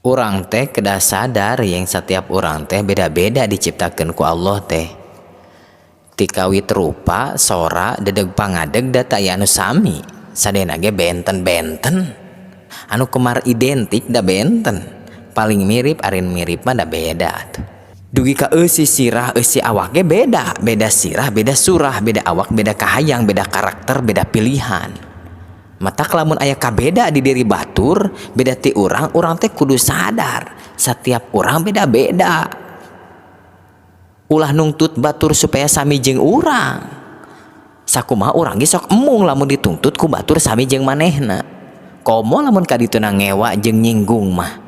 Urang teh kedah sadar yang setiap urang teh beda-beda diciptakeun ku Allah teh. Ti kawit rupa, sora, dedeg pangadeg da teu aya anu sami. Sadayana ge benten-benten. Anu kemar identik da benten. Paling mirip ari mirip mah da beda atuh. Dugi ka eusi sirah eusi awak ge beda. Beda sirah, beda surah, beda awak, beda kahayang, beda karakter, beda pilihan. Matak lamun aya kabeda di diri batur, beda ti urang, urang teh kudu sadar setiap urang beda-beda. Ulah nungtut batur supaya sami jeung urang. Sakumaha urang ge sok embung lamun dituntut ku batur sami jeung manehna. Komo lamun kadituna ngewa jeung nyinggung mah.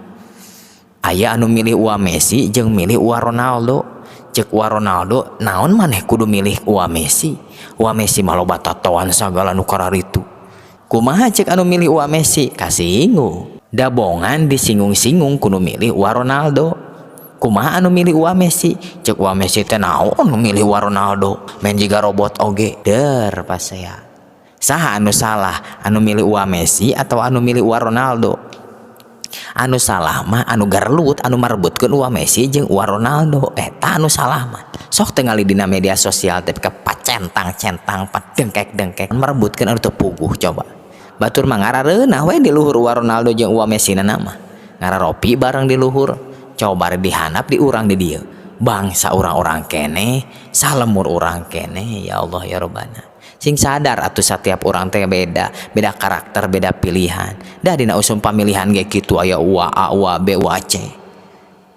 Aya anu milih Ua Messi jeung milih Ua Ronaldo. Cek Ua Ronaldo, naon maneh kudu milih Ua Messi? Ua Messi mah loba tatoan sagala nu kararitu. Kumaha cek anu milih Ua Messi? Kasinggung. Dabongan disinggung-singgung kudu milih Ua Ronaldo. Kumaha anu milih Ua Messi? Cek Ua Messi teh naon nu milih Ua Ronaldo? Main jiga robot oge. Der pasea. Saha anu salah? Anu milih Ua Messi atau anu milih Ua Ronaldo? Anu salah mah anu garlut anu marebutkeun Ua Messi jeung Ua Ronaldo. Eta anu salah mah. Sok tingali dina media sosial teh kapacentang-centang, padengkek-dengkek merebutkeun anu teu puguh coba. Batur mah ngarareunah we di luhur Ua Ronaldo jeung Ua Messi na mah. Ngararopi bareng di luhur. Coba dihanap di urang di dieu. Bangsa urang-urang keneh, salemur urang keneh, ya Allah ya Robbana. Sing sadar atuh setiap urang teh beda, beda karakter, beda pilihan. Dah dina usum pamilihan ge kitu aya Ua A, Ua B, Ua C.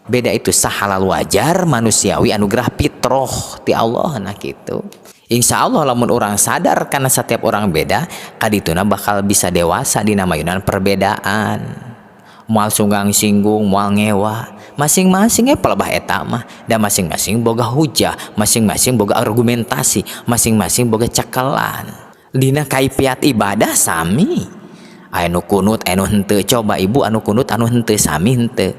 Beda itu sahalal wajar manusiawi anugerah fitroh ti Allah nah kitu. Insya Allah lamun urang sadar karena setiap orang beda, kadituna bakal bisa dewasa dina mayunan perbedaan. Moal sunggang singgung, moal ngewa. Masing-masing ge pelebah eta mah, da masing-masing boga hujah, masing-masing boga argumentasi, masing-masing boga cekelan. Dina kaifiat ibadah sami. Aya nu kunut, aya nu henteu. Coba ibu anu kunut anu henteu sami henteu.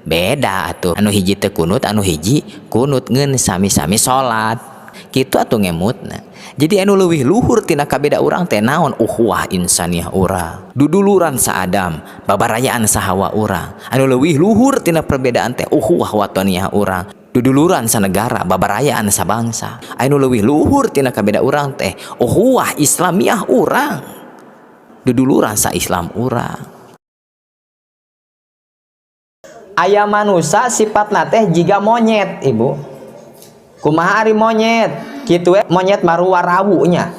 Beda atuh. Anu hiji teu kunut, anu hiji kunut ngeun sami-sami salat. Kitu atuh ngemutna. Jadi anu leuwih luhur tina kabeda urang teh naon? Ukhuwah insaniyah urang. Duduluran sa Adam, babarayaan sa Hawa urang. Anu leuwih luhur tina perbedaan teh ukhuwah watoniyah urang. Duduluran sa negara, babarayaan sa bangsa. Anu leuwih luhur tina kabeda urang teh ukhuwah Islamiyah urang. Duduluran sa Islam urang. Aya manusa sifatna teh jiga monyet, Ibu. Kumaha ari monyet? Kitu we monyet maruwa rawunya.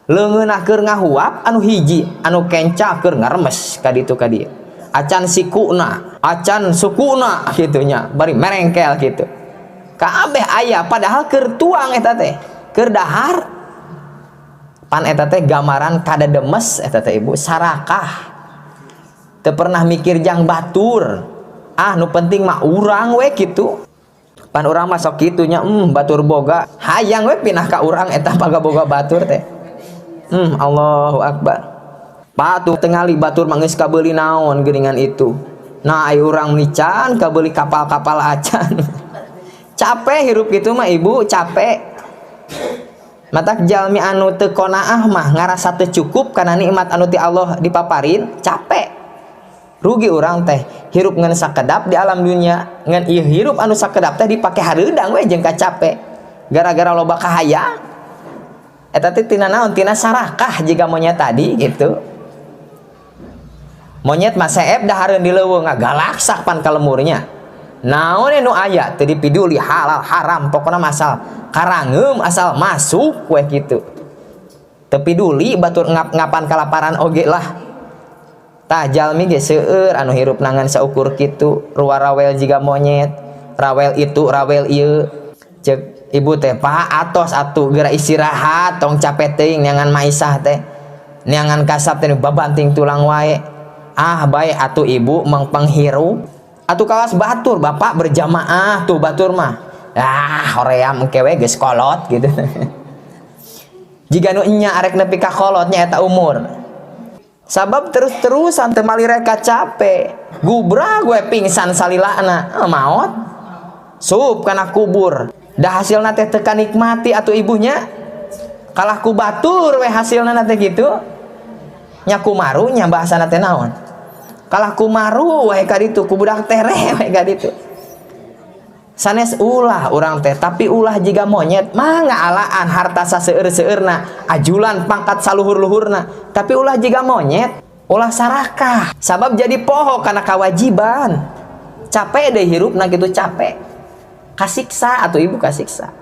Leungeunna keur ngahuap anu hiji, anu kenca keur ngaremes ka ditu ka dieu. Acan sikuna, acan sukuna kitu nya, bari merengkel kitu. Kabeh aya padahal keur tuang eta teh, keur dahar. Pan eta teh gambaran kadademes eta teh Ibu, sarakah. Teu pernah mikir jang batur. Ah nu penting mah urang we kitu. Pan urang mah sok kitu nya, batur boga, hayang we pindah ka urang eta paga boga batur teh. Allahu akbar. Patuh tengali batur mah geus kabeuli naon geuningan itu. Nah, ai urang nican kabeuli kapal-kapal acan. Capek hirup kitu mah Ibu, capek. Matak jalmi anu teu qonaah mah ngarasa teu cukup kana nikmat anu ti Allah dipaparin, capek. Rugi urang teh hirup ngan sakedap di alam dunia, ngan ieu hirup anu sakedap teh dipake hareudang we jeung kacape. Gara-gara loba kahayang. Eta teh tina naon? Tina sarakah jiga monyet tadi gitu. Monyet mah seep dahareun di leuweung ngagalaksak pan ka lemurnya. Naon nu aya teu dipiduli halal haram pokona masal karangeum asal masuk we kitu. Teu piduli batur ngap-ngapan kalaparan oge lah. Tah jalmi ge seueur anu hirup nangan saukur kitu, ruwarawel jiga monyet, rawel itu rawel ieu. Cek ibu teh Pak atos atuh geura istirahat tong capek teuing neangan maisah teh. Neangan kasab teh babanting tulang wae. Ah bae atuh ibu mangpanghirup. Atuh kawas batur bapak berjamaah tuh batur mah. Ah hoream engke we geus kolot gitu. Jiga nu enya arek nepi ka kolotnya eta umur. Sabab terus-terusan teu malireka capek. Gubra gue pingsan salilana, maot. Sup kana kubur. Dah hasilna teh teu kanikmati atuh ibunya. Kalah ku batur we hasilna teh gitu. Nya kumarunya bahasana teh naon? Kalah ku maru wae ka ditu, ku budak tereh wae ka ditu. Sanes ulah urang teh, tapi ulah jiga monyet mah ngaalaan harta saseueur-seueurna, ajulan pangkat saluhur-luhurna, tapi ulah jiga monyet, ulah sarakah. Sabab jadi poho karena kewajiban. Capek deh hirupna gitu, capek. Kasiksa atau ibu kasiksa.